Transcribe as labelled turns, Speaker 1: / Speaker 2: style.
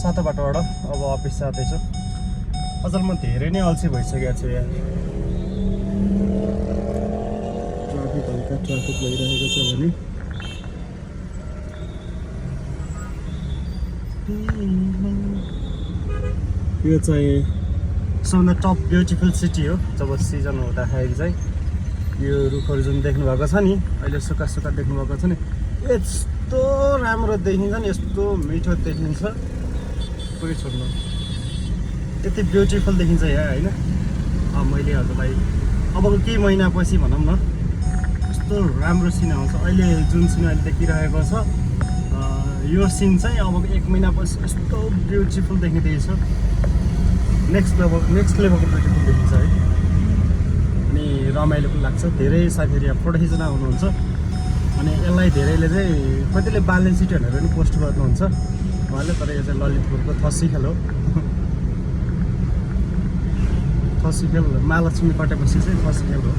Speaker 1: 7 बाटोबाट अब अफिस जाँदैछु। अझ म धेरै नै अल्छी भइसकेको छु यहाँ। हल्का ट्राफिक भइरहेको छ भने यो चाहिँ सबभन्दा टप ब्युटिफुल सिटी हो। जब सिजन हुँदाखेरि चाहिँ यो रुखहरू जुन देख्नुभएको छ नि, अहिले सुक्खा सुक्खा देख्नुभएको छ नि, यस्तो राम्रो देखिन्छ नि, यस्तो मिठो देखिन्छ, पुरै छोड्नु, यति ब्युटिफुल देखिन्छ यहाँ होइन। मैले हजुरलाई अबको केही महिनापछि भनौँ न यस्तो राम्रो सिन आउँछ। अहिले जुन सिन अहिले देखिरहेको छ यो सिन चाहिँ अब 1 महिनापछि यस्तो ब्युटिफुल देखिँदैछ, नेक्स्ट लेभलको ब्युटिफुल देखिन्छ है। अनि रमाइलो पनि लाग्छ। धेरै साथीहरू यहाँ फोटो खिच्न आउनुहुन्छ अनि यसलाई धेरैले चाहिँ कतिले बालेन सिटी भनेर पनि पोस्ट गर्नुहुन्छ उहाँले, तर यो चाहिँ ललितपुरको थसीखेल हो। थसीखेल महालक्ष्मी कटेपछि चाहिँ थसीखेल हो।